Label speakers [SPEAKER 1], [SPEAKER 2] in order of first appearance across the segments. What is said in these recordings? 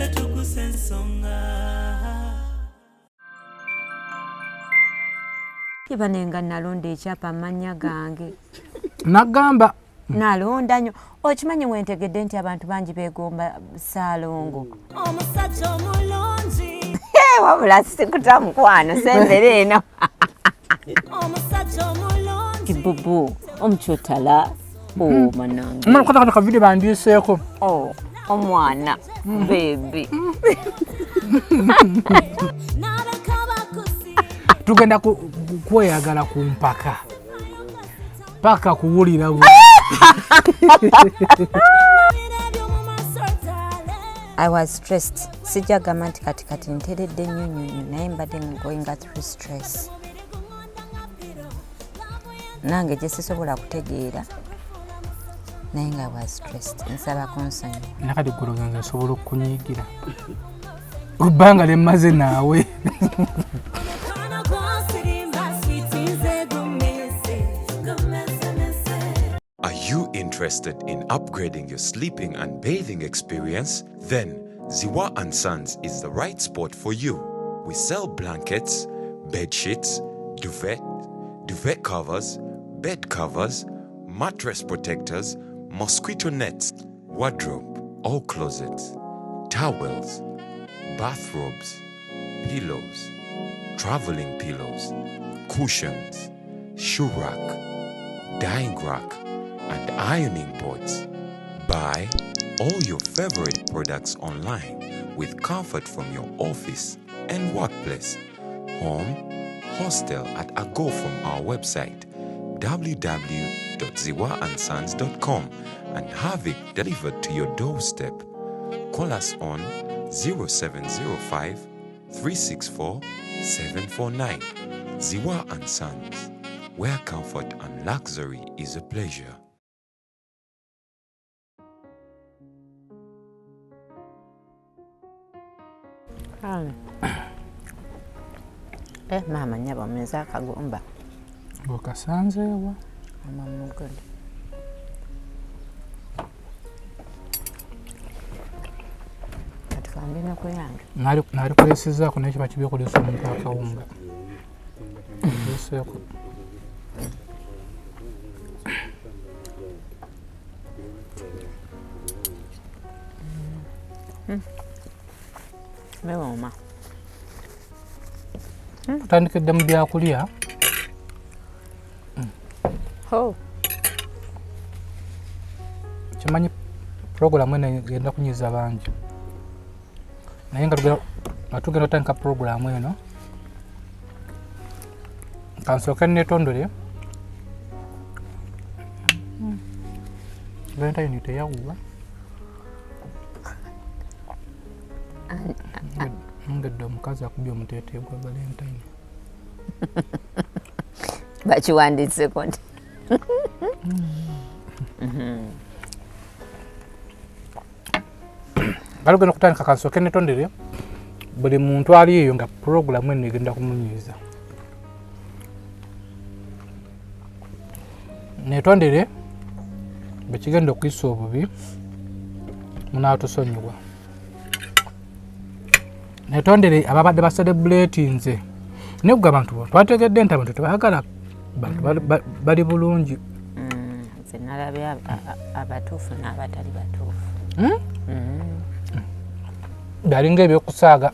[SPEAKER 1] Naffe tukusa ensonga.
[SPEAKER 2] Kibanenga nalonda ekyapa amannya gange.
[SPEAKER 3] Nagamba
[SPEAKER 2] nalonda nnyo. Okimanyi wentegedde nti abantu bangi beegomba Ssaalongo.
[SPEAKER 4] Omusajja omulungi.
[SPEAKER 2] Wabula sikuta mukwano sembera eno.
[SPEAKER 4] Omusajja omulungi.
[SPEAKER 2] Kibubu omukyotala. Oh manange.
[SPEAKER 3] Mwana kata kata kavideo bandiseeko.
[SPEAKER 2] Oh omwana baby.
[SPEAKER 3] Tugenda kweyagala ku mpaka. Paka kuwulira bu.
[SPEAKER 2] I was stressed. Sijja gamba nti kati kati nteredde nnyo nnyo nnyo, naye mbadde going through stress. Nange gye sisobola kutegeera, naye nga was stressed. Nsaba kunsonyiwa.
[SPEAKER 3] Nakati gwe nze nsobola okukunyiigira ku bbanga lye mmaze naawe.
[SPEAKER 5] Are you interested in upgrading your sleeping and bathing experience? Then Ziwa & Sons is the right spot for you. We sell blankets, bed sheets, duvet, duvet covers, bed covers, mattress protectors, mosquito nets, wardrobe, all closets, towels, bathrobes, pillows, traveling pillows, cushions, shoe rack, dyeing rack, and ironing boards. Buy all your favorite products online with comfort from your office and workplace, home, hostel at a go from our website www.ziwaandsons.com and have it delivered to your doorstep. Call us on 0705 364 749. Ziwa and Sons, where comfort and luxury is a pleasure.
[SPEAKER 2] Maama nnyabo omeze akagomba.
[SPEAKER 3] Okasanzeewa?
[SPEAKER 2] Mama mugole. Kati kambe ne ku yange.
[SPEAKER 3] Nalikuleesezzaako naye kiba kibi okuleesa omuntu akawunga. Nkuleeseeko.
[SPEAKER 2] Biwooma.
[SPEAKER 3] Tutandikidde mu byakulya.
[SPEAKER 2] Ho.
[SPEAKER 3] Kimanyi puroguramu eno egenda kunyiza bangi. Naye nga tugenda otandika puroguramu eno, kansooke neetondole. Valentine teyawuba. Ngedde omukazi akubye omuteeteeyi gwa Valentine.
[SPEAKER 2] Bakiwandiiseko nti.
[SPEAKER 3] Nga tugenda okutandika kansooke neetondere buli muntu ali eyo nga puroguramu eno egenda kumunyiiza. Neetondere bwe kigenda okuyisa obubi munaatusonyiwa. Neetondere ababadde baselebuleetinze. Naye gwe abantu twategedde nti abantu tebaagala bantu bali bulungi.
[SPEAKER 2] Nze nalabye abatuufu n'abatali batuufu.
[SPEAKER 3] Byalinga ebyokusaaga.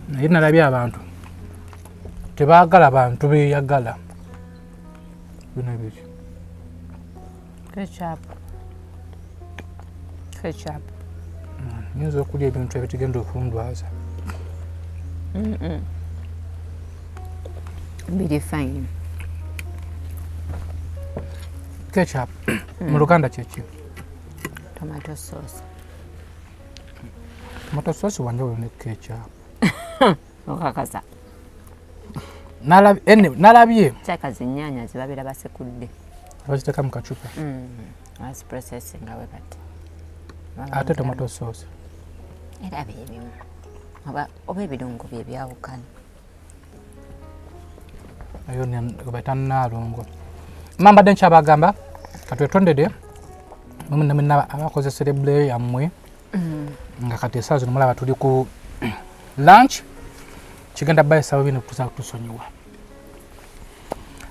[SPEAKER 3] Naye nalabye abantu tebaagala bantu beeyagala. Bino biki?
[SPEAKER 2] Ketchup. Ketchup.
[SPEAKER 3] Nyinza okulya ebintu ebitugenda okundwaza.
[SPEAKER 2] Biri fine.
[SPEAKER 3] Ketchup. Mu Luganda kye ki?
[SPEAKER 2] Tomato sauce.
[SPEAKER 3] Tomato sauce wanjawulo ne ketchup.
[SPEAKER 2] Okakasa.
[SPEAKER 3] Nalabye.
[SPEAKER 2] Kyaka zinnyanya zibabeera basekudde.
[SPEAKER 3] Baziteeka mu kacupa.
[SPEAKER 2] Baziprocessinga bwe bati.
[SPEAKER 3] Ate tomato sauce.
[SPEAKER 2] Era bye bimu. Oba ebirungo bye byawukana.
[SPEAKER 3] Eyo bayita nnaalongo. Mma mbadde nkyabagamba katwetondere Mwenna abakozesa ebbuleyo yammwe nga kati essaawa zino mulaba tuli ku lunch, kigenda bayisaba bino tuza kutusonyiwa.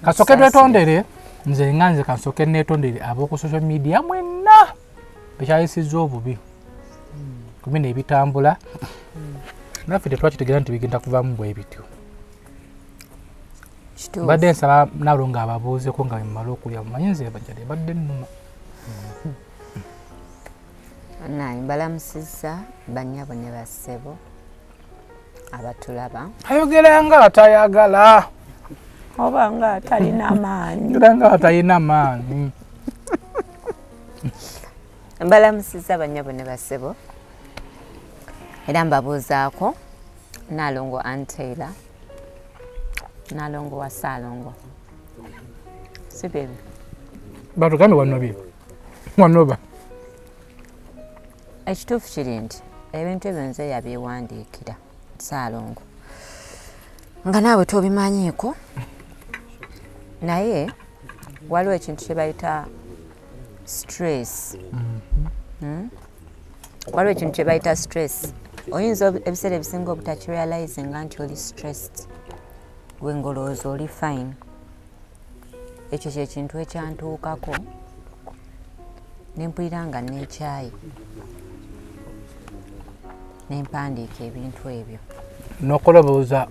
[SPEAKER 3] Kasooke twetondere, nze nga nze kansooke neetondere ab'oku social media mwenna bekyayisizza obubi ku bino ebitambula. Naffe tetwakitegeera nti bigenda kuvaamu bwe bityo.
[SPEAKER 2] Kituufu.
[SPEAKER 3] Mbadde nsaba nalo nga ababuuzeko nga bemumala okulya, mumanyi nze bajjale badde nnuma.
[SPEAKER 2] Naye mbalamusizza bannyabo ne bassebo abatulaba.
[SPEAKER 3] Ayogera nga atayagala.
[SPEAKER 1] Oba nga atalina maanyi.
[SPEAKER 3] Ayogera nga atalina maanyi.
[SPEAKER 2] Mbalamusizza bannyabo ne bassebo, era mbabuuzaako Naalongo Ann Taylor, Naalongo wa Ssaalongo, si byebi?
[SPEAKER 3] Batugambe wanobye wanoba.
[SPEAKER 2] Ekituufu kiri nti ebintu ebyo nze yabyewandiikira Ssaalongo, nga naawe tobimanyiiko, naye waliwo ekintu kye bayita stress. Waliwo ekintu kye bayita stress. Oyinza ebiseera ebisinga obutakirealizinga nti oli stressed, gwe ng'olowooza oli fine. Ekyo kyekintu ekyantuukako nempulira nga neekyayi nempandiika ebintu ebyo.
[SPEAKER 3] N'okulowooza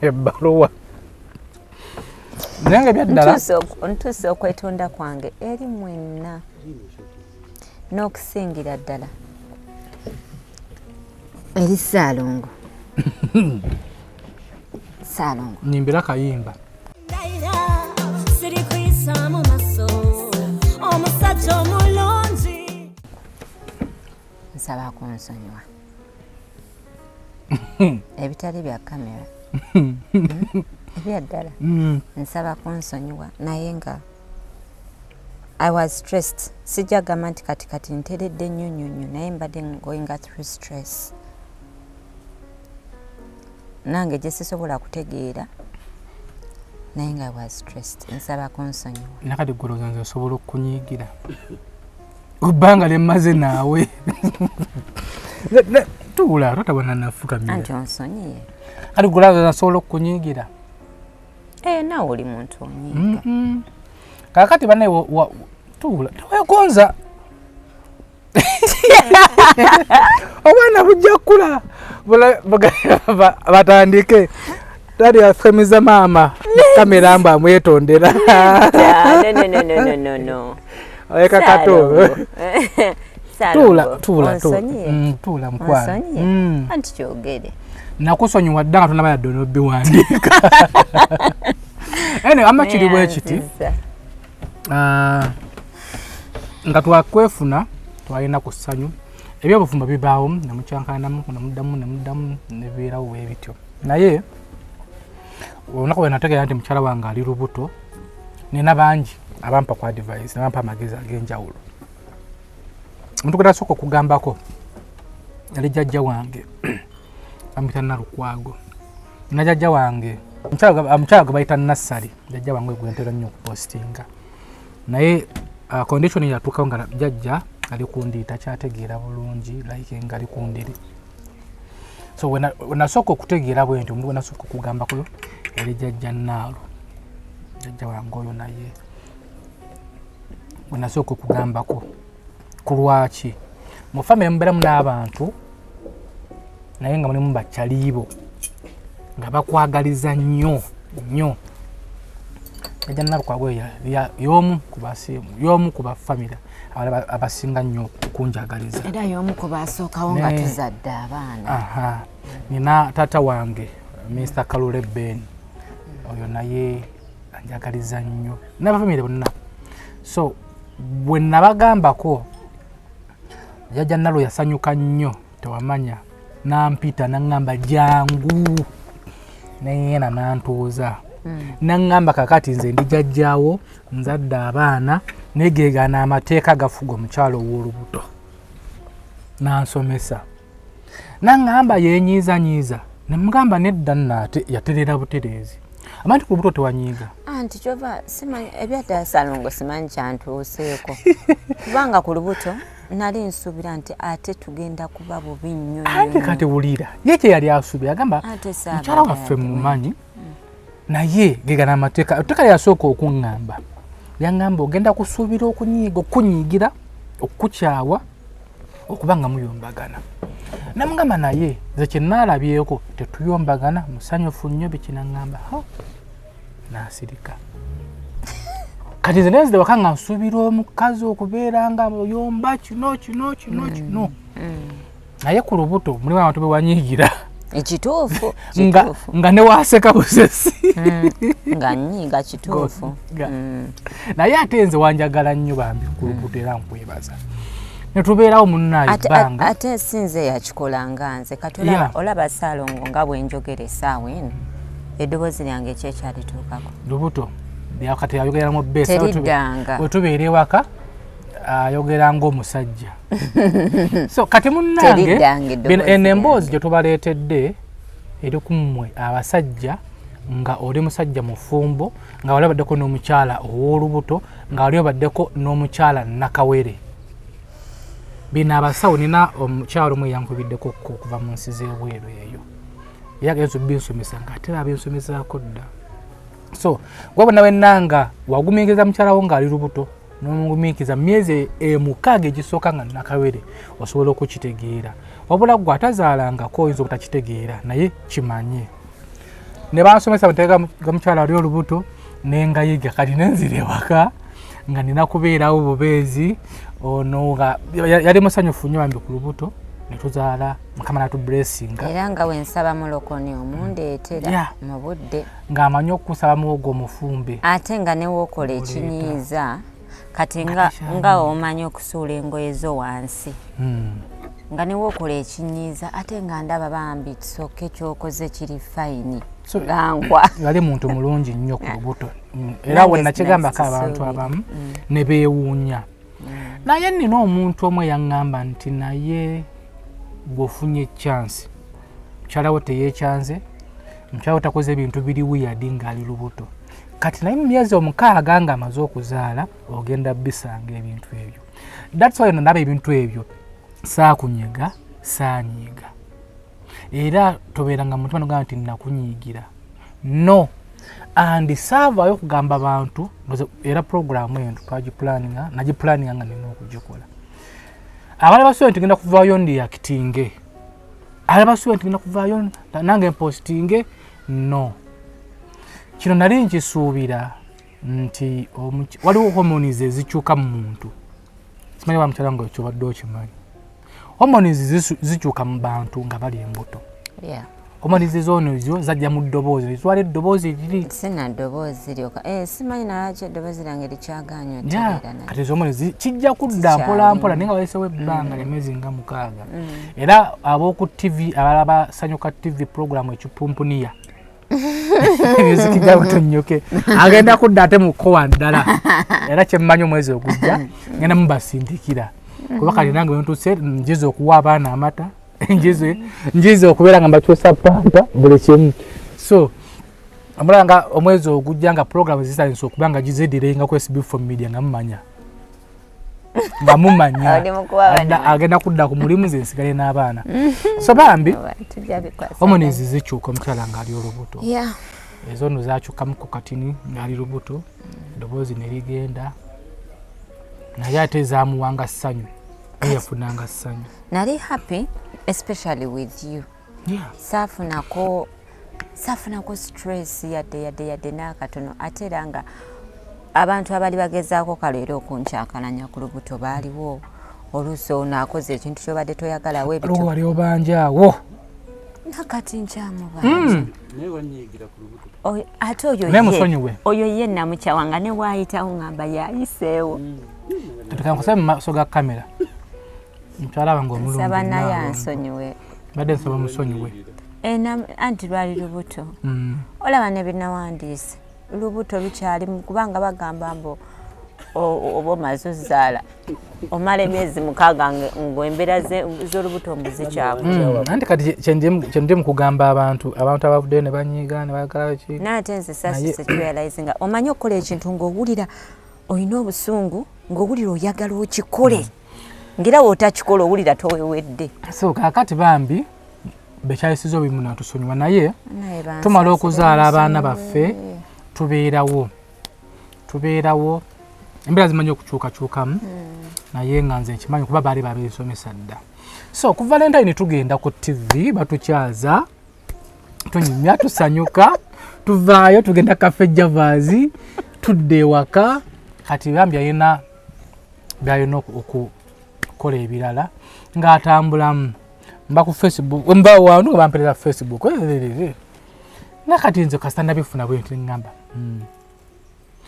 [SPEAKER 3] ebbaluwa, naye nga ebyaddala.
[SPEAKER 2] Ntuuse okwetonda kwange eri mwenna n'okusingira ddala eri Ssaalongo. Ssaalongo.
[SPEAKER 3] Nyimbira kayimba.
[SPEAKER 4] Ndayira siri kuyisa mu maso omusajja omulungi.
[SPEAKER 2] Nsaba kunsonyiwa ebitali bya kamera. Ebyaddala nsaba kunsonyiwa, naye nga I was stressed. Sijja gamba nti kati kati nteredde nnyo nnyo nnyo, naye mbadde going through stress nange gye sisobola kutegeera, naye nga I was stressed. Nsaba kunsonyiwa.
[SPEAKER 3] Nakati golooza nze nsobola okukunyiigira ebbanga lyemmaze naawe. Tuula, totabona nafukamira.
[SPEAKER 2] Anti onsonyiye.
[SPEAKER 3] Kati golooza nsobola okukunyiigira?
[SPEAKER 2] Eh, naawe oli muntu onyiiga.
[SPEAKER 3] Kakati bannaye, tuula, teweegonza, obwana bujja kukula. Batandike tali afukamiza maama kamera mbu amwetondera.
[SPEAKER 2] Ah, no, no, no, no, no, no, no.
[SPEAKER 3] Leka kato. Tuula,
[SPEAKER 2] Ssaalongo,
[SPEAKER 3] tuula, tuula.
[SPEAKER 2] onsonyiye?
[SPEAKER 3] Tuula mukwano.
[SPEAKER 2] Onsonyiye? Anti kyogere.
[SPEAKER 3] Nakusonyiwa dda nga tonaba yadde onobiwandiika. Anyway, ama kiri bwe kiti.
[SPEAKER 2] Neyanziza.
[SPEAKER 3] Ah, nga twakwefuna twalina ku ssanyu, ebyobufumbo bibaawo nemukyankalanamu nemuddamu nemuddamu nebibeerawo bwe bityo, naye olunaku lwe nategeera nti mukyala wange ali lubuto, nina bangi abampa ku advice, nabampa amagezi ag'enjawulo. Omuntu gwe nasooka okugambako yali jjajja wange, bamuyita Nalukwago. Nina jjajja wange omukyala gwe bayita Nassali, jjajja wange gwe ntera nnyo okupostinga, naye condition yatuukawo nga jjajja ali ku ndiri, takyategeera bulungi, like nga ali ku ndiri. So wenasooka okutegeera bwe nti omuntu gwe nasooka okugambako yali jjajja Naalo, jjajja wange oyo. Naye wenasooka okugambako ku lwaki mu famire mubeeramu n'abantu naye nga mulimu bakyaliibo nga bakwagaliza nnyo nnyo, jjajja Nalukwago y'omu ku y'omu ku bafamire abalala abasinga nnyo okunjagaliza.
[SPEAKER 2] Era y'omu ku basookawo nga tuzadde abaana.
[SPEAKER 3] Aha. Nina taata wange Mr Kalule Ben, oyo naye anjagaliza nnyo n'abafamire bonna. So bwe nabagambako, jjajja Nalo yasanyuka nnyo tewamanya, nampita naŋŋamba jangu, neŋŋenda nantuuza, naŋŋamba kakati nze ndi jjajjaawo, nzadde abaana, negeegana amateeka gafuga omukyalo ow'olubuto. Nansomesa, naŋŋamba yenyiizanyiiza, nemugamba nedda nno, ate yatereera butereezi. Amanti ku lubuto tewanyiiga?
[SPEAKER 2] Anti kyova simanyi ebyaddala, Salongo, simanyi kyantuuseeko, kubanga ku lubuto nali nsuubira nti ate tugenda kuba bubi nnyo nnyo
[SPEAKER 3] Anti
[SPEAKER 2] nnyo.
[SPEAKER 3] Kati wulira, ye kye yali asuubira, agamba
[SPEAKER 2] Ate saabadde
[SPEAKER 3] mukyala waffe
[SPEAKER 2] ate.
[SPEAKER 3] Mumanyi, naye gegana amateeka. Etteeka lyasooka okuŋŋamba, yaŋŋamba ogenda kusuubira okunyiiga, okukunyiigira, okukukyawa, okuba nga muyombagana. Namugamba naye nze kyenaalabyeko tetuyombagana, musanyufu nnyo. Bikinaŋŋamba ha naasirika. Kati nze nenzire waka nga nsuubira omukazi okubeera nga oyomba kino kino kino kino, naye ku lubuto mulimu abantu bewanyiigira.
[SPEAKER 2] Ekituufu.
[SPEAKER 3] Nga
[SPEAKER 2] Kituufu.
[SPEAKER 3] Nga newaseka busesi.
[SPEAKER 2] Nga nyiiga, kituufu.
[SPEAKER 3] Naye ate nze wanjagala nnyo bambi ku lubuto, era nkwebaza netubeerawo munnaye ebbanga.
[SPEAKER 2] Ate si nze yakikola, nga nze kati olaba Saalongo, nga bwe njogera essaawa eno, eddoboozi lyange ekyekyalituukako.
[SPEAKER 3] Lubuto kati ayogera mu besi.
[SPEAKER 2] Teriddanga.
[SPEAKER 3] Wetubeera ewaka ayogera ng'omusajja. So kati munnange,
[SPEAKER 2] Teriddanga eddoboozi
[SPEAKER 3] eno emboozi
[SPEAKER 2] lyange.
[SPEAKER 3] gye tubaleetedde eri ku mmwe abasajja, nga oli musajja mufumbo, nga wali obaddeko n'omukyala ow'olubuto, nga wali obaddeko n'omukyala nakawere. Bino abasawo, nina omukyalo omu eyankubiddeko ko okuva mu nsi z'ebweru eyo, era agenza obinsomesa nga ate abinsomesaako dda. So gwe bonna wenna nga wagumiikiriza mukyala wo ng'ali lubuto, n'omugumiikiriza mu myezi 6 egisooka nga nakawere, osobola okukitegeera. Wabula gwe atazaalangako oyinza obutakitegeera, naye kimanye ne bansomesa amateeka ga mukyala ali olubuto nengayiga. Kati nenzira ewaka nga nina kubeerawo bubeezi. Ono nga yali musanyufu nnyo bambi ku lubuto, netuzaala, Mukama natublessinga.
[SPEAKER 2] Era nga wensaba mulokoni omundeetera mu budde.
[SPEAKER 3] Ng'amanyi okusaba muwogo omufumbe.
[SPEAKER 2] Ate nga newookola
[SPEAKER 3] Oleeta.
[SPEAKER 2] Ekinyiiza kati nga
[SPEAKER 3] Nga
[SPEAKER 2] nga omanyi okusuula engoye zo wansi, nga newookola ekinyiiza ate nga ndaba bambi kisooke kyokoze kiri fine. Gankwa.
[SPEAKER 3] Yali muntu mulungi nnyo ku lubuto. Era
[SPEAKER 2] Nange
[SPEAKER 3] we nakigambako abantu
[SPEAKER 2] nakisuubira.
[SPEAKER 3] abamu ne beewuunya, naye nina omuntu omu eyaŋŋamba nti naye bw'ofunye chance, mukyala wo teyeekyanze, mukyala wo takoze ebintu biri weird ng'ali lubuto. Kati naye mu myezi 6 ng'amaze okuzaala ogenda bisanga ebintu ebyo. That's why nandaba ebintu ebyo saakunyega, saanyiiga, era tobeeranga mutima nogamba nti nakunyiigira. No, and saavaayo okugamba bantu. Era programu eno twagipulaninga, nagipulaninga nga nina okugikola. Abalala basuubira nti genda kuvaayo ndiactinge, abalala basuubira nti genda kuvaayo nange mpostinge. No, kino nali nkisuubira nti waliwo hormones ezikyuka mu muntu. Simanyi ba mukyala nga kyobadde okimanyi, hormones zikyuka mu bantu nga bali embuto. Hormones zoono ezo zajja mu ddoboozi, zitwala eddoboozi liri.
[SPEAKER 2] Sina ddoboozi lyoka. Eh, simanyi nalwaki eddoboozi lyange likyaganye otereera naye.
[SPEAKER 3] Kati ezo hormones kijja kudda mpola mpola, naye nga walisewo ebbanga lyemyezi nga 6. Era ab'oku TV abalaba Sanyuka TV program ekipumpuniya music butonyoke agenda kudda ate mukowa ddala. Era kyemmanyi, omwezi ogujja ngenda mubasindikira, kuba kati nange wentuse njize okuwa abaana amata, njize okubeera nga mbakyusa pampers, buli kimu. So omulaba nga omwezi ogujja nga program zitandise okuba nga gizidirenga ku SB4 Media, nga mumanya nga mumanya
[SPEAKER 2] Oli mu kuwa abaana
[SPEAKER 3] agenda kudda ku mulimu, nze nsigale n'abaana. So bambi,
[SPEAKER 2] Oba tujja bikwasa.
[SPEAKER 3] hormones zikyuka omukyala ng'ali olubuto. Ezo nno zakyukamuko katini ng'ali lubuto, eddoboozi ne ligenda, naye ate zamuwanga ssanyu, naye yafunanga ssanyu.
[SPEAKER 2] Nali happy, especially with you. Saafunako stress yadde yadde yadde n'akatono. Ate era nga abantu abali bagezaako kaleero okunkyakalanya ku lubuto baaliwo. Oluusi ono akoze ekintu kyobadde toyagalawo.
[SPEAKER 3] Waliwo
[SPEAKER 2] ebityo.
[SPEAKER 3] Wali obanjaawo.
[SPEAKER 2] Nakati nkyamubanja.
[SPEAKER 6] Naye wanyiigira ku lubuto.
[SPEAKER 2] Ate oyo
[SPEAKER 3] Naye musonyiwe.
[SPEAKER 2] Oyo ye namukyawa nga ne waayitawo ngamba yayiseewo.
[SPEAKER 3] Kati kankusabe mu maaso ga kamera, mukyala wange omulungi,
[SPEAKER 2] Nsaba naye
[SPEAKER 3] Nnaalongo.
[SPEAKER 2] ansonyiwe.
[SPEAKER 3] Mbadde nsaba musonyiwe.
[SPEAKER 2] Eh, anti lwali lubuto. Olaba ne binawandiise lubuto lukyali kubanga bagamba mbu oba omaze ozaala omala emyezi 6 ng'embeera z'olubuto mbu zikyaku.
[SPEAKER 3] Anti kati kyendi mu kugamba abantu abavuddeyo ne banyiiga ne bagala ki.
[SPEAKER 2] Naye ate nze saasise kirealizinga omanyi okukola ekintu ng'owulira olina obusungu ng'owulira oyagala okikole ng'era w'otakikola owulira towewedde.
[SPEAKER 3] So kaakati bambi bekyayisiza obimu natusonyiwa naye tumala okuzaala abaana baffe tubeerawo embeera zimanyi okukyukakyukamu naye nga nze nkimanyi kuba baali babinsomesa dda. So ku Valentine tugenda ku TV batukyaza tunyumya tusanyuka tuvaayo tugenda Cafe Javas tudda ewaka. Kati bambi alina byalina okukola ebirala ng'atambulamu mba ku Facebook mba wano nga bamperera Facebook nakati nze kasita nabifuna bwe nti ngamba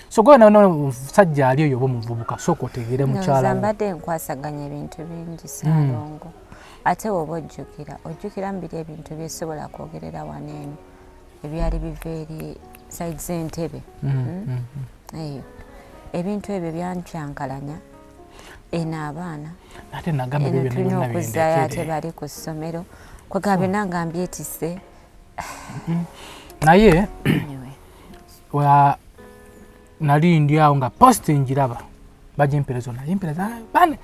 [SPEAKER 3] so gwe na musajja ali oyo oba omuvubuka sooka otegeere mukyala wo.
[SPEAKER 2] Mbadde nkwasaganya ebintu bingi Ssaalongo ate woba ojjukira mbiri ebintu byesobola kwogerera wano eno ebyali biva eri side z'entebe eyo ebintu ebyo byankyankalanya eno abaana
[SPEAKER 3] ate nagamba ebyo byonna
[SPEAKER 2] tulina okuzzaayo ate bali ku ssomero kwegamba byonna nga mbyetisse
[SPEAKER 3] naye nali ndi awo nga post njiraba bagimpereza naye mpereza bane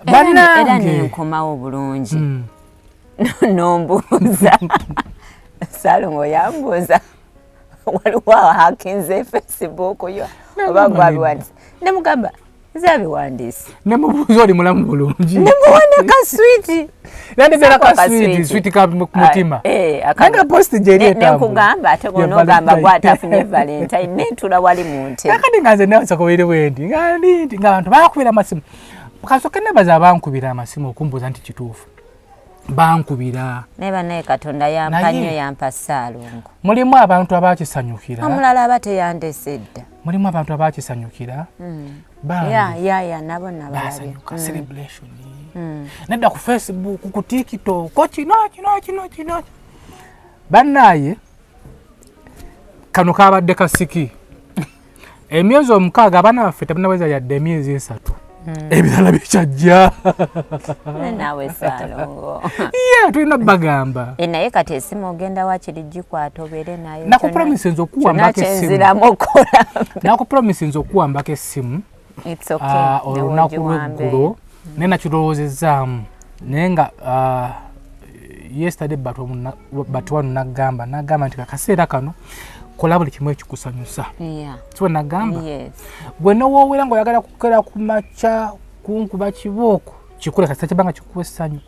[SPEAKER 2] era nenkomawo bulungi nombuuza Ssaalongo yambuuza waliwo ahakinze Facebook yo oba gwabiwandiise nemugamba nze abiwandiise
[SPEAKER 3] nemubuuza oli mulamu bulungi
[SPEAKER 2] nemuwa ne kaswiti
[SPEAKER 3] nandebera kaswiti switi ka mutima nga post gyeri etambula
[SPEAKER 2] nenkugamba ate gonogamba gwatafunye Valentine nentula wali mu ntebe
[SPEAKER 3] kakati nga nze nasokobeire bwendi nga ndi nga abantu bakubira amasimu kasooke nebaza abankubira amasimu okumbuuza nti kituufu bankubira
[SPEAKER 2] naye bannaye Katonda yampa nnyo yampa Ssaalongo.
[SPEAKER 3] Mulimu abantu abakisanyukira
[SPEAKER 2] omulala aba teyandese dda
[SPEAKER 3] mulimu abantu abakisanyukira
[SPEAKER 2] ya nabo nabalabye
[SPEAKER 3] celebration nedda ku Facebook ku TikTok kino kino kino kino bannaye kano kabadde kasiki emyezi 6 abaana baffe tebanaweza yadde emyezi 3 ebirala bikyajja
[SPEAKER 2] naawe Ssaalongo
[SPEAKER 3] ye tulina bagamba
[SPEAKER 2] naye kati esimu ogenda wakiri gikwata obeere nayo
[SPEAKER 3] nakupromisinza okuwambako essimu nakupromisinza okuwambako essimu olunaku lw'eggulo naye nakirowoozezaamu naye nga yesterday batwano nagamba nti akaseera kano kola buli kimu ekikusanyusa siwe nagamba gwe nowoowera ng'oyagala kukera ku makya kunkuba kibooko kikule kasita kibanga kikuwa essanyu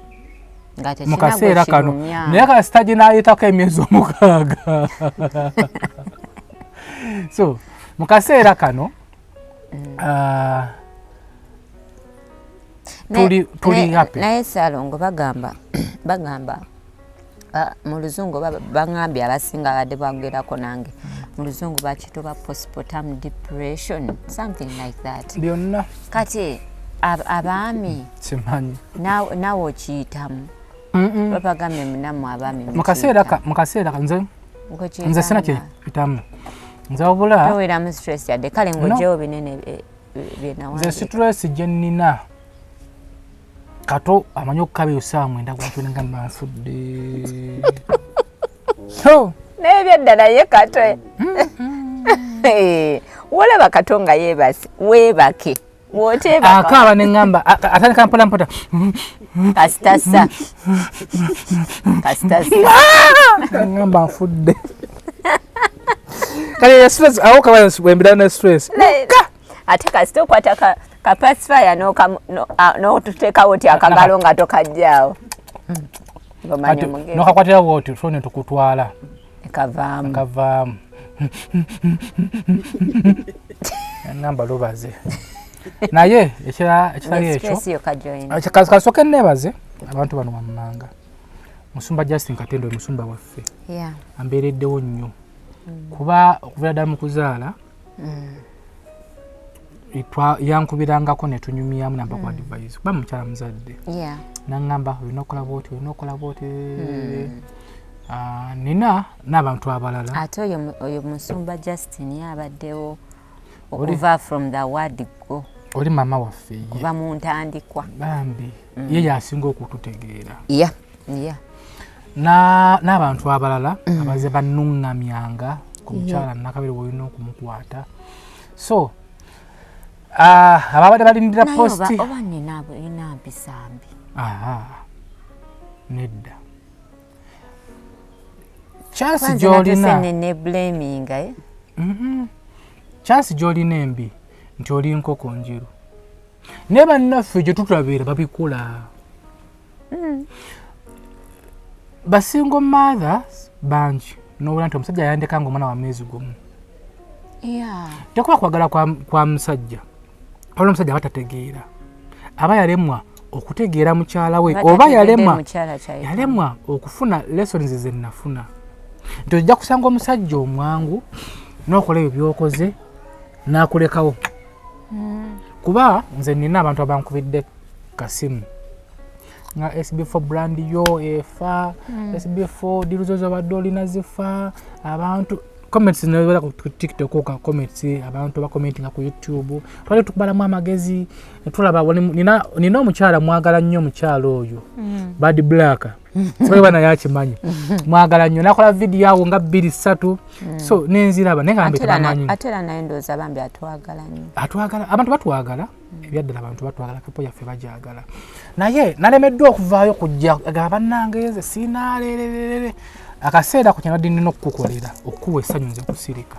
[SPEAKER 3] mu kaseera kano naye kasita gye naayitako emyezi 6 so mu kaseera kano tuli happy.
[SPEAKER 2] Naye Ssaalongo bagamba mu luzungu bangambye abasinga abadde bagerako nange mu luzungu bakituba postpartum depression something like that
[SPEAKER 3] byonna
[SPEAKER 2] kati abaami
[SPEAKER 3] simanyi
[SPEAKER 2] naawe okiyitamu babagambye munammwe abaami
[SPEAKER 3] mu kaseera nze sina kyeyitamu nze wabula
[SPEAKER 2] toweramu stress yadde kale ng'oggyewo binene byenawandiika
[SPEAKER 3] nze stress gye nnina kato amanyi okukaba eyo ssaawa 9 gwakyo ngamba nfudde
[SPEAKER 2] naye byeddala ye Kato wolaba Kato nga yeebase weebake woteebaka
[SPEAKER 3] akaaba ne ŋŋamba atandika mpola mpola
[SPEAKER 2] kasitasa
[SPEAKER 3] ŋŋamba nfudde kale stress awo kaba wembira ne stress
[SPEAKER 2] ate kasita okwata ka pacifier n'otuteekawo ti akagalo nga tokajjaawo
[SPEAKER 3] nokakwatira woti fone tukutwala
[SPEAKER 2] kavaamu
[SPEAKER 3] ngamba lubaze naye ekitali ekyo kasooke neebaze abantu bano wammanga musumba Justin Katendo musumba waffe ambeereddewo nnyo kuba okuviira ddala mu kuzaala yankubirangako ne tunyumyamu namba ku advice kuba mukyala muzadde nangamba olina okukola bwoti olina okukola bwoti nina n'abantu abalala
[SPEAKER 2] ate oyo musumba Justin yabaddewo Okuva from the word go.
[SPEAKER 3] Oli maama waffe ye.
[SPEAKER 2] Kuva mu ntandikwa.
[SPEAKER 3] Bambi ye yasinga okututegeera.
[SPEAKER 2] Yeah.
[SPEAKER 3] N'abantu abalala abaze bannuŋŋamyanga ku mukyala Nakabere wolina okumukwata. So ababadde balindira
[SPEAKER 2] Naye
[SPEAKER 3] post.
[SPEAKER 2] Oba nina mpisa mbi.
[SPEAKER 3] Aha. Nedda. Chance
[SPEAKER 2] Kwanza
[SPEAKER 3] gy'olina.
[SPEAKER 2] natuse ne blaming, eh?
[SPEAKER 3] Chance gy'olina embi nti oli nkoko njeru. Naye bannaffe gye tutulabeera babikola. Ba single mothers bangi n'owulira nti omusajja yandeka nga omwana wa mwezi gumu. Tekuba kwagala kwa musajja. Waliwo omusajja aba tategeera. Aba yalemwa okutegeera mukyala we,
[SPEAKER 2] Aba
[SPEAKER 3] oba
[SPEAKER 2] tategedde mukyala ky'ayitamu.
[SPEAKER 3] yalemwa okufuna lessons ze nafuna. Nti ojja kusanga omusajja omwangu n'okola ebyo by'okoze n'akulekawo. Kuba nze nina abantu abankubidde kasimu nga SB4 brand yo efa, SB4 deal zo z'obadde olina zifa, abantu comments nobera ku TikTok ka comments, abantu bakomentinga ku YouTube, twali tukubalamu amagezi tulaba nina omukyala mwagala nnyo omukyala oyo Bad Black simanyi bana yakimanyi mwagala nnyo nakola video awo nga 2-3 so nenziraba naye nga mbe tebamanyi.
[SPEAKER 2] Ate era naye ndowooza bambi atwagala nnyo.
[SPEAKER 3] Atwagala, abantu batwagala ebyaddala, abantu batwagala kapo yaffe bajagala naye nalemeddwa okuvaayo kujja agamba bannange nze sinaalererere akaseera ku kyanadde nina okukukolera okukuwa essanyu nze kusirika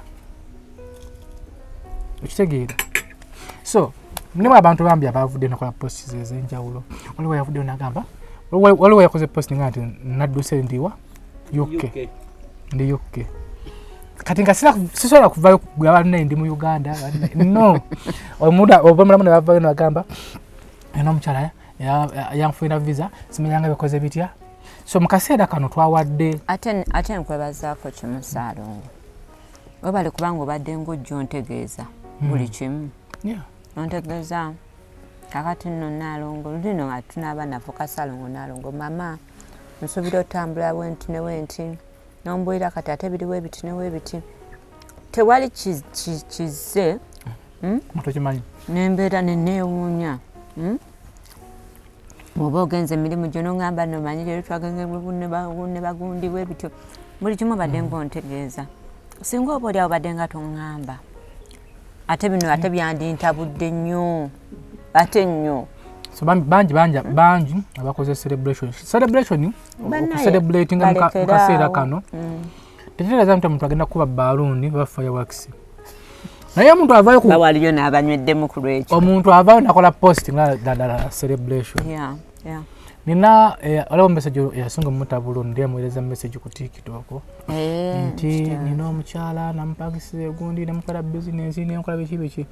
[SPEAKER 3] okitegeera. So mulimu abantu bambi abavudde nakola posts ez'enjawulo. Waliwo yavuddeyo n'agamba, waliwo yakoze post nga nti nadduse ndiwa UK, ndi UK kati nga sisobola kuvaayo kugamba bannaye ndi mu Uganda, no. Oba mulamu ne bavaayo n'agamba eno omukyala yanfunira visa simanyanga bikoze bitya. So mu kaseera kano twawadde
[SPEAKER 2] ate nkwebazaako kimu Ssaalongo, webale kubanga obadde ng'ojja ontegeeza buli kimu. Ontegeeza kakati nno Nnaalongo lulino nga tunaaba nafuuka Ssaalongo Nnaalongo mama nsuubira otambula bwenti ne bwenti nombuulira kati ate biriwo ebiti ne bwebiti tewali kizze.
[SPEAKER 3] Mutokimanyi.
[SPEAKER 2] Nembeera neneewuunya. Bw'oba ogenze emirimu gyo n'oŋŋamba nno omanyi leero twagenze ne bagundi bwe bityo buli kimu obadde ng'ontegeeza. Singa oba oli awo obadde nga toŋŋamba ate bino ate byandintabudde nnyo ate nnyo.
[SPEAKER 3] So bangi bangi bangi abakoze celebration. Celebration okucelebratinga mu kaseera kano tekitegeeza nti omuntu agenda kukuba bbaluuni oba fireworks. Naye omuntu avaayo ku
[SPEAKER 2] Bawaliyo n'abanyweddemu ku lwekyo.
[SPEAKER 3] Omuntu avaayo n'akola post nga ddala celebration. Nina waliwo message eyasinga omutabula ndi amuweereza message ku TikTok nti nina omukyala namupangisiza egundi nemukola business nenkola biki biki.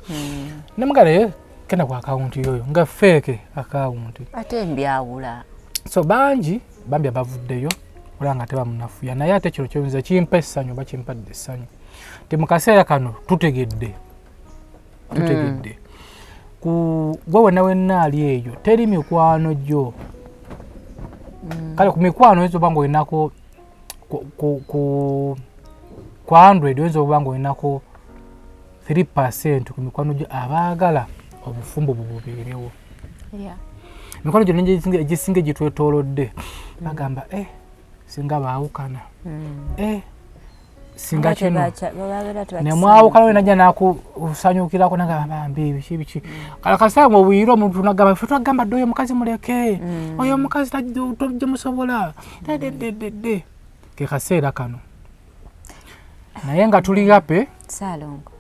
[SPEAKER 3] Nemugala ye kenda ku akawunti yoyo nga fake akawunti.
[SPEAKER 2] Ate mbyawula.
[SPEAKER 3] So bangi bambi abavuddeyo olaba nga tebamunafuya naye ate kino kyoyinza kimpa essanyu oba kimpadde essanyu. Nti mu kaseera kano tutegedde. Tutegedde. Ku gwe wenna wenna ali eyo teri mikwano gyo. Kale ku mikwano oyinza oba ng'olinako ku 100 oyinza okuba ng'olinako 3% ku mikwano gyo abaagala obufumbo bububeerewo. Emikwano gyonna egisinga egitwetoolodde bagamba singa baawukana. Singa kino ne mwawukana we najja n'akusanyukirako n'agamba bambi biki biki. Kale kasita ng'obuyira omuntu n'agamba ffe twagamba dde oyo omukazi muleke, oyo omukazi tojja musobola, dedededede. Ke kaseera kano. Naye nga tuli happy.
[SPEAKER 2] Ssaalongo.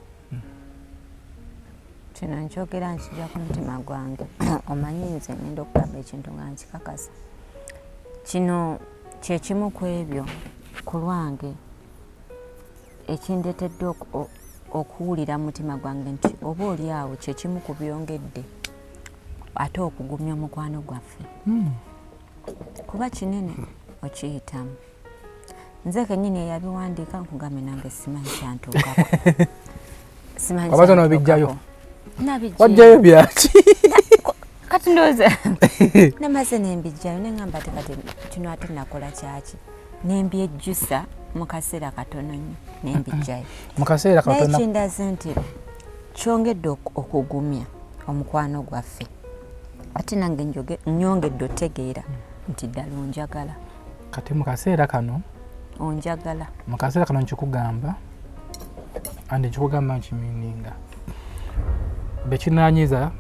[SPEAKER 2] Kino nkyogera nkijja ku mutima gwange. Omanyi nze ngenda okugamba ekintu nga nkikakasa. Kino kye kimu ku ebyo ku lwange ekindeetedde okuwulira mu mutima gwange nti oba oli awo kye kimu ku byongedde ate okugumya omukwano gwaffe. Kuba kinene okiyitamu. Nze kennyini eyabiwandiika nkugambye nange simanyi kyantuukako. Simanyi
[SPEAKER 3] Wabaza n'obiggyayo?
[SPEAKER 2] kyantuukako. Nabiggyayo.
[SPEAKER 3] Waggyayo byaki?
[SPEAKER 2] Kati ndowooza namaze ne mbiggyayo ne ŋŋamba ate kati kino ate nakola kyaki? Ne mbyejjusa mu kaseera katono nnyo ne mbiggyayo.
[SPEAKER 3] Mu kaseera
[SPEAKER 2] Naye
[SPEAKER 3] katono.
[SPEAKER 2] kindaze nti Kyongedde okugumya omukwano gwaffe, ate nange nyongedde otegeera nti ddala onjagala.
[SPEAKER 3] Kati mu kaseera kano
[SPEAKER 2] onjagala.
[SPEAKER 3] Mu kaseera kano nkikugamba, and nkikugamba nkimininga, bekinanyiza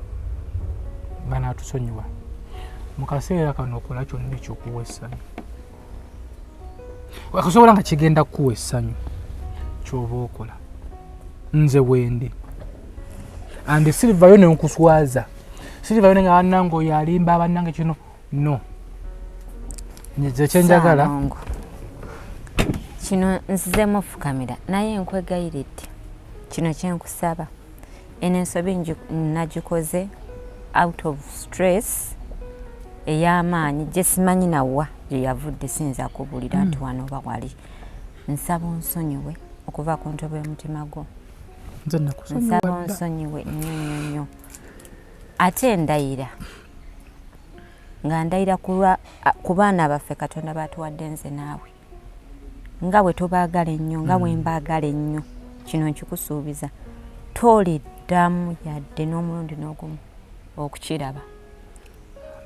[SPEAKER 3] banatusonyiwa. Mu kaseera kano okola kyonna ekyokuwa essanyu, akasobola nga kigenda kukuwa essanyu kyoba okola. Nze wendi and sirivayo nenkuswaza, sirivayo nenga bannange oyo alimba, abannange kino no nze kyenjagala.
[SPEAKER 2] Saalongo, kino nzizemu ofukamira, naye nkwegayiridde, kino kyenkusaba, eno ensobi nagikoze out of stress ey'amaanyi gye simanyi nawa gye yavudde. Siyinza kubuulira nti wano oba wali. Nsaba onsonyiwe okuva ku ntobo y'omutima gwo.
[SPEAKER 3] Nze nakusonyiwa
[SPEAKER 2] Nsaba
[SPEAKER 3] dda.
[SPEAKER 2] onsonyiwe nnyo nnyo nnyo, ate ndayira nga ndayira ku baana baffe Katonda batuwadde nze naawe, nga bwe tubaagala ennyo, nga bwe mbaagala ennyo. Kino nkikusuubiza, toliddamu yadde n'omulundi n'ogumu okukiraba.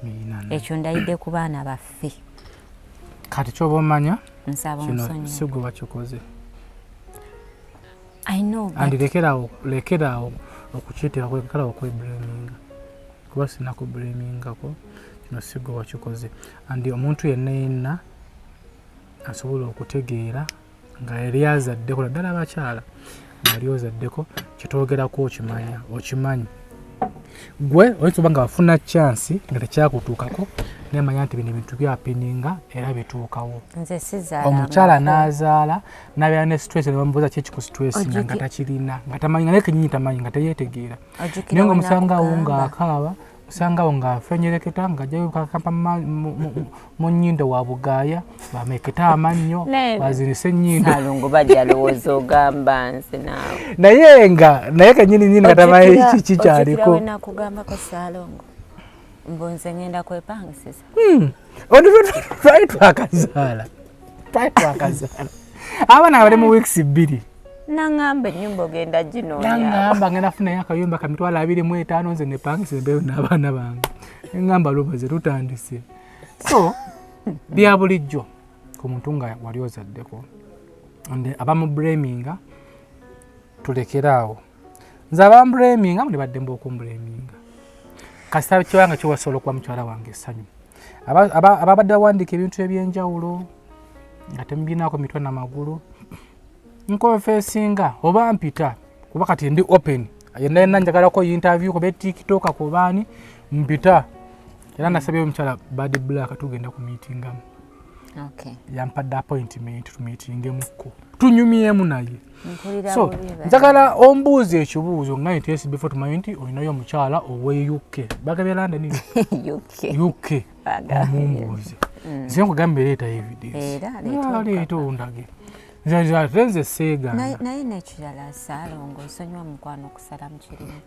[SPEAKER 3] Amiina.
[SPEAKER 2] Ekyo ndayidde ku baana baffe.
[SPEAKER 3] Kati kyoba omanya
[SPEAKER 2] Nsaba
[SPEAKER 3] kino
[SPEAKER 2] onsonyiwe.
[SPEAKER 3] si gwe wakikoze.
[SPEAKER 2] I know,
[SPEAKER 3] and
[SPEAKER 2] but
[SPEAKER 3] lekeraawo okukiteeka, lekeraawo okweblaminga, kuba sinakublamingako. Kino si gwe wakikoze, and omuntu yenna yenna asobola okutegeera nga yali azaddeko, naddala abakyala, nga yali ozaddeko, kyetwogerako okimanya, okimanyi gwe oyinza oba nga wafuna chance nga tekyakutuukako, naye manya nti bino ebintu byahappeninga era bituukawo.
[SPEAKER 2] Nze sizaala.
[SPEAKER 3] Omukyala n'azaala n'abeera ne stress, ne bamubuuza ki ekikustress, nga takirina, nga tamanyi, nga naye kenyini tamanyi, nga teyeetegeera. Naye nga omusangawo ng'akaaba, osangawo ng'afenyereketa, ng'ajjayo kakampa mu nnyindo wa bugaaya, bameketa amannyo, bazirise ennyindo.
[SPEAKER 2] Salongo, bajja lowooza ogamba nze naawe.
[SPEAKER 3] Naye nga naye kenyini nyini nga tamanyi kiki kyaliko.
[SPEAKER 2] Nakugambako Salongo, mbu nze ngenda kwepangisiza.
[SPEAKER 3] Twali twakazaala, twali twakazaala abaana nga bali mu weeks 2.
[SPEAKER 2] Naŋŋamba ennyumba ogenda ginoonya.
[SPEAKER 3] Naŋŋamba ngenda funayo akayumba ka 25,000, nze nepangisa embeeyo n'abaana bange. Neŋŋamba lubaze tutandise. So bya bulijjo ku muntu nga wali ozaddeko, and abamublaminga tulekeraawo. Nze abamblaminga muli baddembe okumblaminga, kasita kibanga kiwasobola okuba mukyala wange essanyu. Ababadde bawandiika ebintu ebyenjawulo nga temubinaako mitwe namagulu, nconfessinga oba mpita, kuba kati ndi open, yenna yenna njagalako interview kuba TikTok kubaani mpita. Era nasabye omukyala Bad Black tugenda ku meetingamu. Yampadde appointment tumeetingemuko, tunyumyemu naye.
[SPEAKER 2] Mpulira
[SPEAKER 3] So
[SPEAKER 2] bubi ba-
[SPEAKER 3] njagala ombuuza ekibuuzo nga nti before tumanyi nti olinayo omukyala owe UK, bagabye London.
[SPEAKER 2] UK.
[SPEAKER 3] UK.
[SPEAKER 2] Bagabye.
[SPEAKER 3] Omumbuuze, nze nkugambye leeta evidence.
[SPEAKER 2] Era leeta.
[SPEAKER 3] Ah, leeta ondage. Nze ate nze seegaana.
[SPEAKER 2] Naye nekirala Saalongo, nsonyiwa mukwano okusala mu kirimu.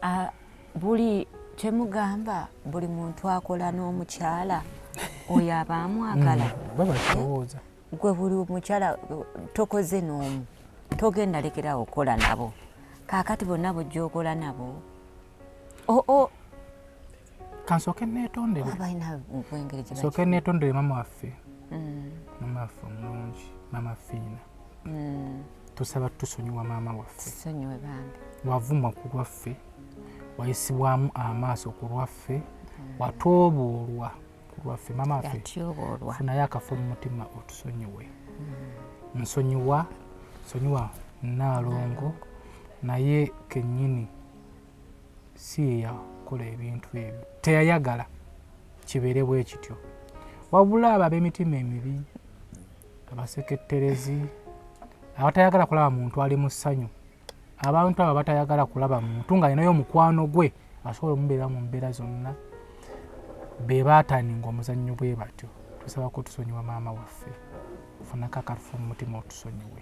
[SPEAKER 2] Ah, buli kyemugamba, buli muntu akola n'omukyala oyo aba amwagala.
[SPEAKER 3] Baba kirowooza.
[SPEAKER 2] Gwe buli mukyala tokoze n'omu, togenda lekerawo okukola nabo. Kaakati bonna bujja okola nabo o
[SPEAKER 3] Kansooke neetondere.
[SPEAKER 2] Abalina bwengeri gye
[SPEAKER 3] Nsooke neetondere mama waffe, mama waffe omulungi, mama Fiina. Tusaba tusonyiwa maama waffe.
[SPEAKER 2] Tusonyiwe bambi.
[SPEAKER 3] Wavumwa ku lwaffe, wayisibwamu amaaso ku lwaffe, watooboolwa ku lwaffe, maama waffe.
[SPEAKER 2] Yatyoboolwa.
[SPEAKER 3] Funayo akafo mu mutima otusonyiwe. Nsonyiwa, nsonyiwa Naalongo, naye kennyini si ye yakola ebintu ebyo, teyayagala kibeere bwe kityo, wabula abo ab'emitima emibi, abaseketterezi, abatayagala kulaba muntu ali mu ssanyu, abantu abo abatayagala kulaba muntu ng'alinayo omukwano gwe asobola omubeera mu mbeera zonna, be baataninga omuzannyo bwe batyo. Tusaba ko tusonyiwa maama waffe, funako akafo mu mutima otusonyiwe.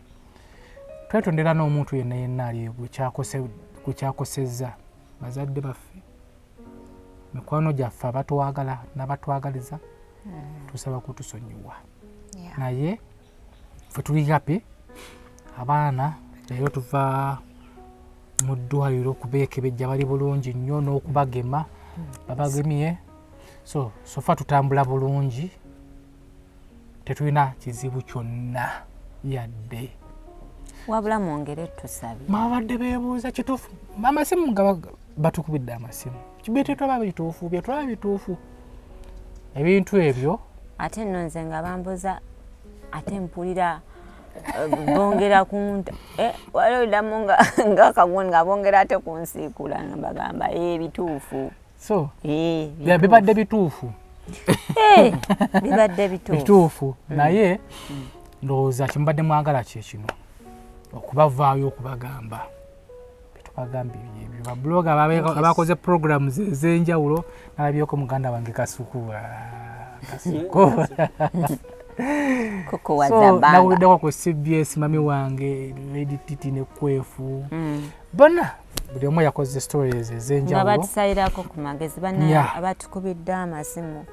[SPEAKER 3] Twetondera n'omuntu yenna yenna ali gwe kyakosezza, bazadde baffe, mikwano gyaffe abatwagala n'abatwagaliza, tusaba kutusonyiwa. Naye ffe tuli happy, abaana leero tuva Mu ddwaliro okubeekebejja bali bulungi nnyo n'okubagema babagemye. So so far tutambula bulungi, tetulina kizibu kyonna yadde.
[SPEAKER 2] Wabula mwongere tusabye.
[SPEAKER 3] Babadde beebuuza kituufu, amasimu nga batukubidde amasimu, byetwetwaba bituufu, byetwaba bituufu, ebintu ebyo.
[SPEAKER 2] Ate nno nze nga bambuza, ate mpulira bongera kunta, waliwo nga nga nga bongera ate kunsiikula, nga mbagamba ebituufu.
[SPEAKER 3] So bibadde bituufu.
[SPEAKER 2] Bibadde bituufu.
[SPEAKER 3] Bituufu, naye ndowooza kyemubadde mwagala kye kino, okubavaayo okubagamba betubagambye ebyo. Ba blogger abakoze programs ez'enjawulo, nalabyeko muganda wange Kasuku, Kasuku.
[SPEAKER 2] Koko wa Zabanga.
[SPEAKER 3] Nawuliddeko ku CBS mami wange Lady Titi ne Kwefu, bonna buli omu yakoze stories
[SPEAKER 2] nga
[SPEAKER 3] ez'enjawulo.
[SPEAKER 2] Batusalirako ku magezi bana. Abatukubidde amasimu,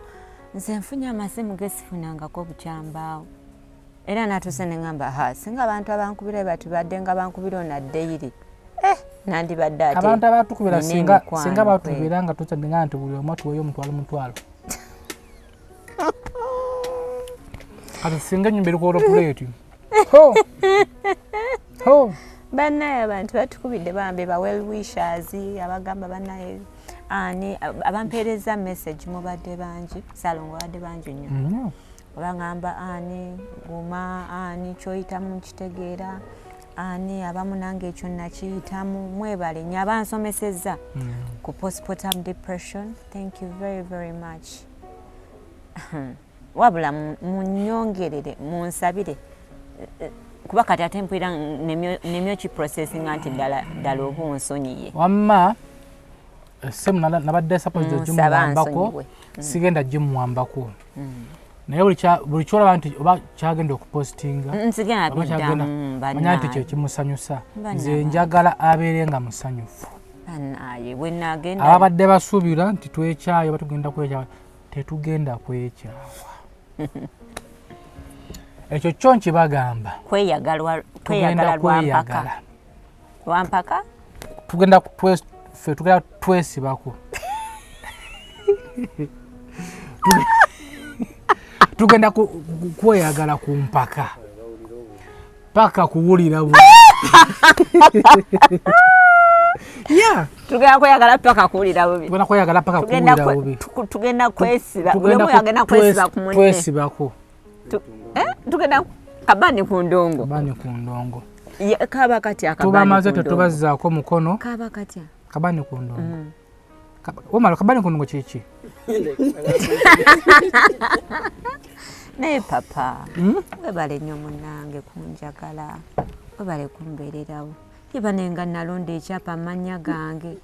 [SPEAKER 2] nze nfunye amasimu gesifunangako bukyambaawo, era natuuse ne ŋŋamba, ha, singa abantu abankubira batubadde nga bankubira ona daily, nandibadde ate
[SPEAKER 3] abantu abatukubira
[SPEAKER 2] nina
[SPEAKER 3] singa
[SPEAKER 2] emikwano
[SPEAKER 3] singa batubira nga tutadde nti buli omu atuweeyo omutwalo mutwalo, kati singa ennyumba eriko olopuleeti ho ho.
[SPEAKER 1] Bannaye abantu batukubidde bambi, ba well wishers abagamba bannaye ani abampeereza message, mubadde bangi, Salongo badde bangi nnyo. Abagamba ani guma, ani kyoyitamu nkitegeera, ani abamu nange ekyo nakiyitamu. Mwebale nnyo abansomesezza ku postpartum depression, thank you very very much. Wabula munyongerere munsabire, kuba kati ate mpulira nemyo kiprocessinga nti ddala ddala oba onsonyiye.
[SPEAKER 3] Wamma essimu nabadde suppose
[SPEAKER 2] Nsaba
[SPEAKER 3] gimuwambako.
[SPEAKER 2] nsonyiwe.
[SPEAKER 3] Sigenda gimuwambako, naye buli kyolaba nti oba kyagenda okupostinga
[SPEAKER 2] Nsigenda
[SPEAKER 3] oba kyagenda,
[SPEAKER 2] biddamu.
[SPEAKER 3] manya nti
[SPEAKER 2] Bannaye.
[SPEAKER 3] kyekimusanyusa.
[SPEAKER 2] Bannaye.
[SPEAKER 3] Nze njagala abeere nga musanyufu.
[SPEAKER 2] Bannaye, bwe naagenda
[SPEAKER 3] Ababadde basuubira nti twekyaye oba tugenda kwekyawa, tetugenda kwekyawa, ekyo kyo nkibagamba.
[SPEAKER 2] Kweyagalwa.
[SPEAKER 3] Tugenda
[SPEAKER 2] Kweyagala lwampaka.
[SPEAKER 3] kweyagala.
[SPEAKER 2] Lwampaka.
[SPEAKER 3] Tugenda ffe tugenda twesibako, tugenda kweyagala ku mpaka paka kuwulira bu yeah.
[SPEAKER 2] Tugenda kweyagala paka kuwulira bubi.
[SPEAKER 3] Tugenda kweyagala paka
[SPEAKER 2] Tugenda
[SPEAKER 3] kuwulira bubi.
[SPEAKER 2] Tugenda kwesiba buli
[SPEAKER 3] Tugenda
[SPEAKER 2] omu yagenda kwesiba ku munne.
[SPEAKER 3] Twesibako.
[SPEAKER 2] Tugenda kabani ku ndongo.
[SPEAKER 3] Bani ku ndongo.
[SPEAKER 2] Kaba katya akabani
[SPEAKER 3] Tubamaze
[SPEAKER 2] ku ndongo?
[SPEAKER 3] tetubazzaako mukono.
[SPEAKER 2] Kaba katya?
[SPEAKER 3] Kabani ku ndongo. Omala kabani ku ndongo kiki?
[SPEAKER 2] Naye papa, webale nnyo munnange kunjagala, webale kumbeererawo. Ye nenga nalonda ekyapa amannya gange.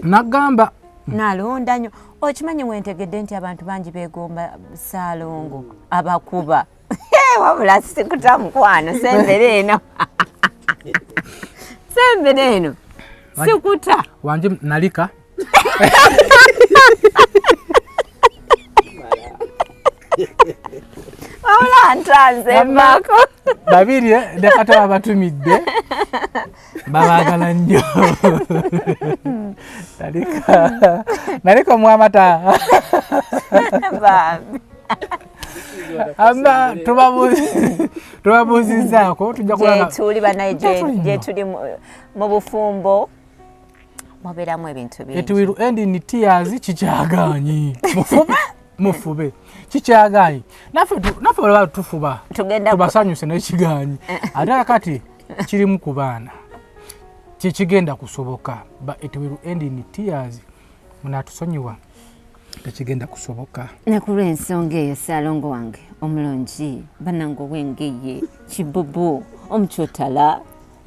[SPEAKER 3] Nagamba.
[SPEAKER 2] Nalonda nnyo. Okimanyi wentegedde nti abantu bangi beegomba Saalongo abakuba. Wabula sikuta mukwano, sembera eno, sembera eno, sikuta.
[SPEAKER 3] Wanje nalika.
[SPEAKER 2] Wabula ntanze mbaako.
[SPEAKER 3] Babiri nekata babatumidde, babaagala nnyo. Nalika, nalika omwamata.
[SPEAKER 2] Bambi.
[SPEAKER 3] Ama tubabuuzizaako, tujja kulaba.
[SPEAKER 2] Gyetuli banaye.
[SPEAKER 3] Gyetuli nno.
[SPEAKER 2] Gyetuli mu bufumbo mubeeramu ebintu
[SPEAKER 3] It
[SPEAKER 2] bingi.
[SPEAKER 3] will end in tears. Kikyagaanyi, mufube mufube, kikyagaanyi. Naffe olaba tufuba
[SPEAKER 2] Tugenda
[SPEAKER 3] tubasanyuse nekigaanyi. Ate kati kirimu ku baana, kikigenda kusoboka, but it will end in tears. Munatusonyiwa, tekigenda kusoboka.
[SPEAKER 2] Ne ku lw'ensonga eyo, Saalongo wange omulungi, bannange, ow'engeye kibubu omukyotala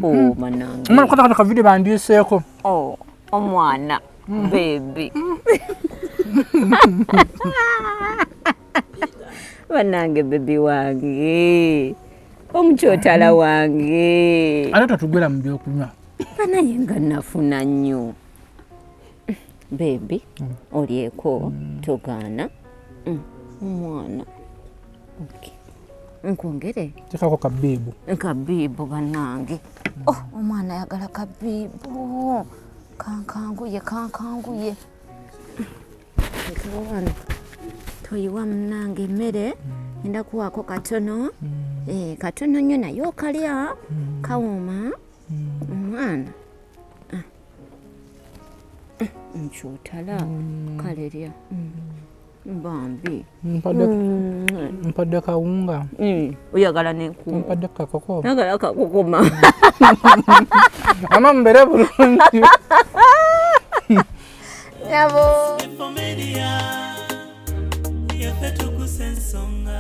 [SPEAKER 2] o banange.
[SPEAKER 3] Omwana kwata ka video bandiiseeko.
[SPEAKER 2] Oh, omwana baby, bannange, baby wange omukyotala wange.
[SPEAKER 3] Ate totugwera mu byokunywa.
[SPEAKER 2] Banaye nga nafuna nnyo baby, olyeko togaana. Omwana. Okay. Nkwongere.
[SPEAKER 3] Tekako kabiibu.
[SPEAKER 2] Kabiibu bannange. Oh, omwana ayagala kabibu, kankanguye kankanguye. Lekawo wano, toyiwa munnange emmere, ngenda kuwaako katono. Eh, katono nnyo naye okalya, kawooma omwana. Ah. Ah, nkyotala kale lya. Bambi.
[SPEAKER 3] Mpadde kawunga.
[SPEAKER 2] Oyagala nenkuuma.
[SPEAKER 3] Mpadde kakoko.
[SPEAKER 2] Oyagala kakokoma.
[SPEAKER 3] Ama mbeere bulungi.
[SPEAKER 2] Nyabo.
[SPEAKER 6] Yaffe tukusa ensonga.